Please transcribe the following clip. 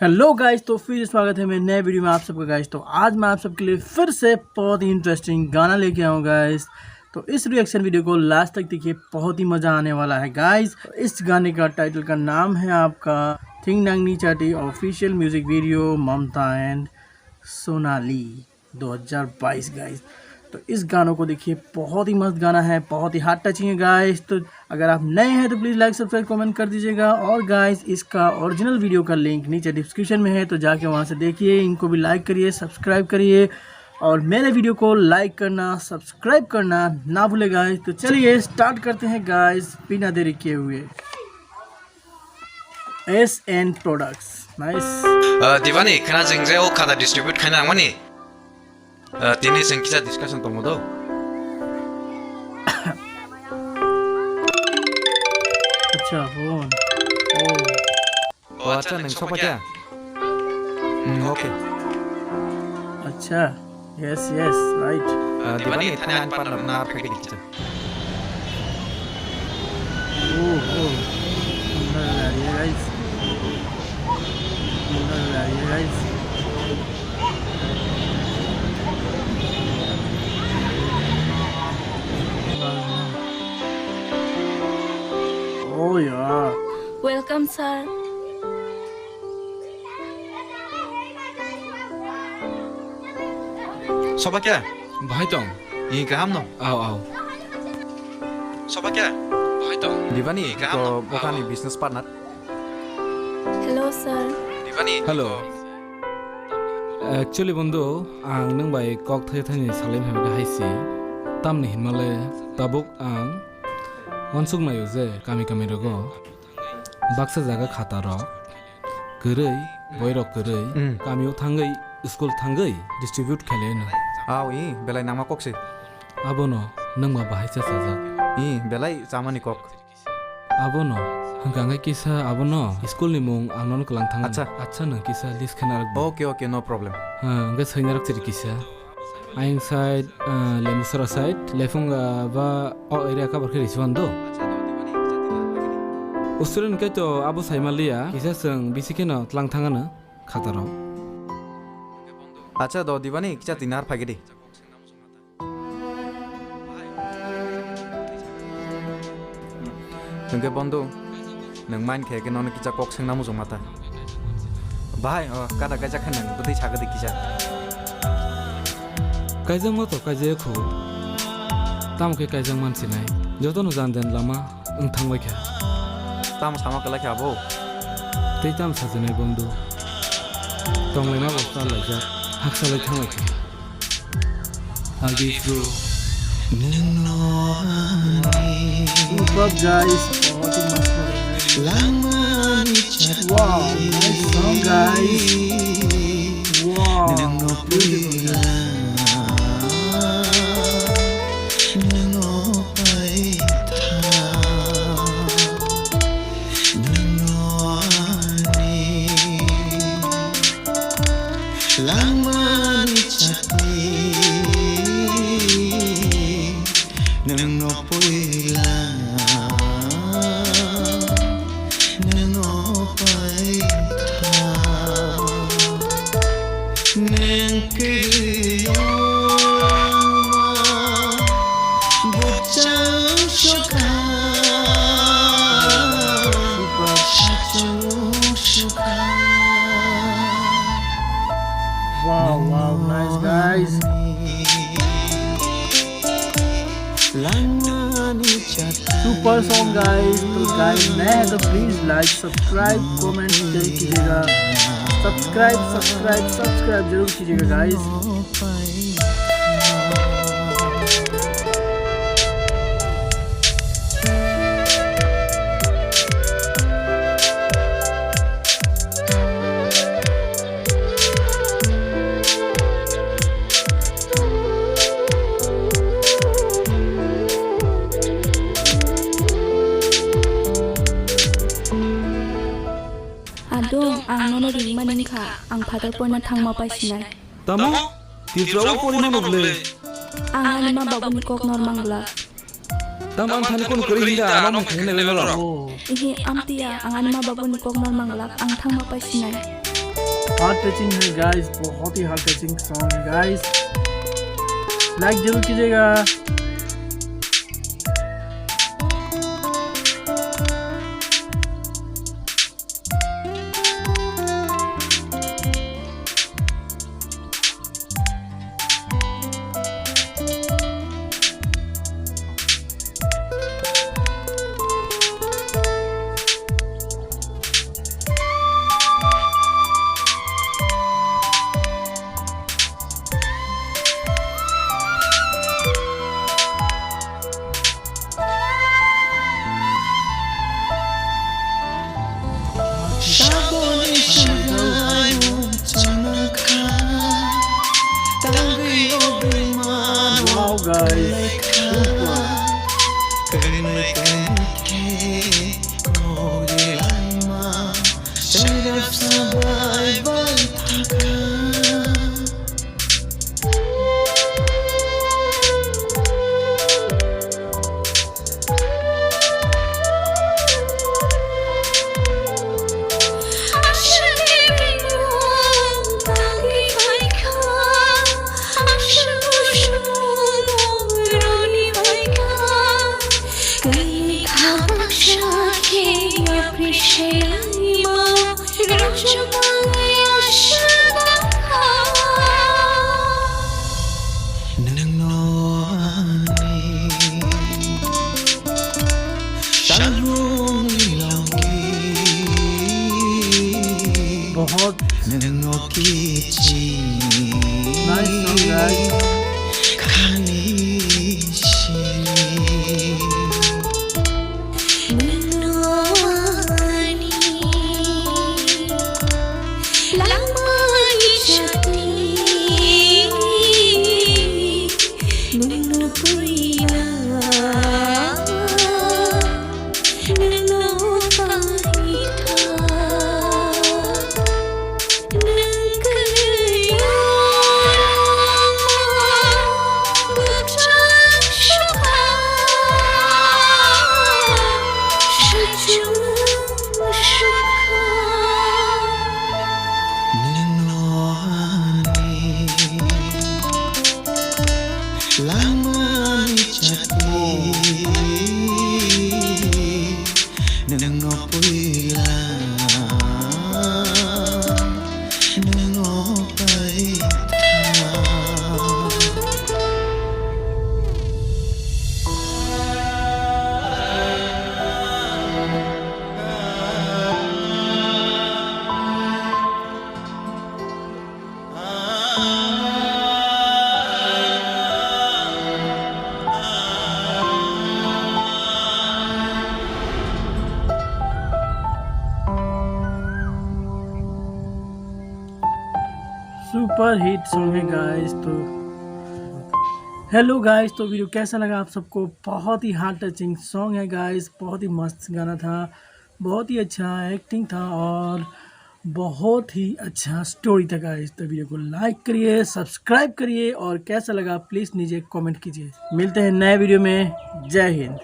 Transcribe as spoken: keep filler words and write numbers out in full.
Hello guys, तो फिर से स्वागत है मेरे नए वीडियो में आप सबका गाइस। तो आज मैं आप सबके लिए फिर से बहुत ही इंटरेस्टिंग गाना लेके आया हूँ गाइस। तो इस रिएक्शन वीडियो को लास्ट तक देखिए, बहुत ही मज़ा आने वाला है गाइस। इस गाने का टाइटल का नाम है आपका थिंग नांगनी चाटी, ऑफिशियल म्यूजिक वीडियो ममता एंड सोनाली दो हज़ार बाईस गाइस। तो इस गानों को देखिए, बहुत ही मस्त गाना है, बहुत ही हार्ट टचिंग है गाइस। तो अगर आप नए हैं तो प्लीज लाइक, सब्सक्राइब, कमेंट कर दीजिएगा। और गाइस, इसका ओरिजिनल वीडियो का लिंक नीचे डिस्क्रिप्शन में है, तो जाके वहाँ से देखिए, इनको भी लाइक करिए, सब्सक्राइब करिए और मेरे वीडियो को लाइक करना, सब्सक्राइब करना ना भूले गाइस। तो चलिए स्टार्ट करते हैं गाइस, बिना देरी किए हुए। S N Products, nice. Ah, Divani, khna jeng je o khata distribute khaina nangmani. Ah, tini jeng kisa discussion tongo do. Acha, phone. Oh. O, acha, nang sopa kya? Hmm, okay. Acha. Yes, yes, right. Ah, Divani, thani ang partner na ar phai kisa. Oh, oh. Muna lari, guys. Muna lari, guys. Oh, yeah. Welcome, sir. Soba kya? Bahai tong. Ih, kaham no? Ao, ao. Soba kya? Bahai tong. Divani, ih, kaham no? Ao. Bukhani business partner. Hello, sir. Divani. Hello. Actually, bondhu, ang nwng bai kok thai thani salai hai si. Tamni hinmale tabuk ang wansuk nayo je kami kami rogo. Baksa jaga khata rok kwrwi, boirok kwrwi, hmm, kamio thangwi, school thangwi distribute khailai no. Ao, i, belai nangma kok se. Abono nwngma bahai cha sajak. I, belai chamani kok. Abono, hwnkha hwnkhe kisa abono school ni mung ang nono kwlang thangwi. Acha. Acha, nwng kisa list khe narwk di. Okay, okay, no problem. Ha, hwnkhe swi narwk chiri kisa. Ayang side, ah, Lembusara side, Lephunga ba o area cover khe risi mano do. Student khe to abo sai manliya, kisa chwng bisi kheno tlang thang ano khataro. Acha do Divani, kisa twi nar phai khe di. Hwnkhe bondhu, nwng mind khe khe nono kisa kok swngna muchung mata. Bahai, o, kada kaijak khe nwng bwtwi sagwi di kisa. Kaijakma to kaijak khu. Tamo khe kaijak mansinai. Jotono jan den lama wng thangbai kha. Tamo sama kwlai kha abo? Tei tamo sajinai bondhu. Tonglaima bo chalaijak. Haksalai thangbai kha. Agi bro. Super guys, बहुत ही मस्त लग रहा है। Wow, nice song guys. Wow, beautiful guys. Langmani chati, nwngno puila, nwngno paitha, nwng kwrwio buchang sukha, buchang sukha. Wow, wow, nice guys. Super song guys. तो guys नए हैं तो please like, subscribe, comment जरूर कीजिएगा। Subscribe, subscribe, subscribe जरूर कीजिएगा guys। Adung, ang nono ringmani wngkha, ang phatar porina thangma paisinai. Tamo? Tripura o porima no bwle? Ang ani ma babuni kok nor mang glak. Tamo ang thani kono kwrwi hinda, ano mung thani nai lalo. Ihi, amtiya, ang ani ma babuni kok nor mang glak, ang thangma paisinai. Heart touching है गाइस, बहुत ही heart touching song है guys, like जरूर कीजिएगा। Wow, guys. Super. बहुत nice song, guys. Super hit song है गाइस। तो hello guys, तो वीडियो कैसा लगा आप सबको? बहुत ही हार्ट टचिंग सॉन्ग है गाइस, बहुत ही मस्त गाना था, बहुत ही अच्छा एक्टिंग था और बहुत ही अच्छा स्टोरी था गाइस। तो वीडियो को लाइक करिए, सब्सक्राइब करिए और कैसा लगा प्लीज नीचे कमेंट कीजिए। मिलते हैं नए वीडियो में। जय हिंद।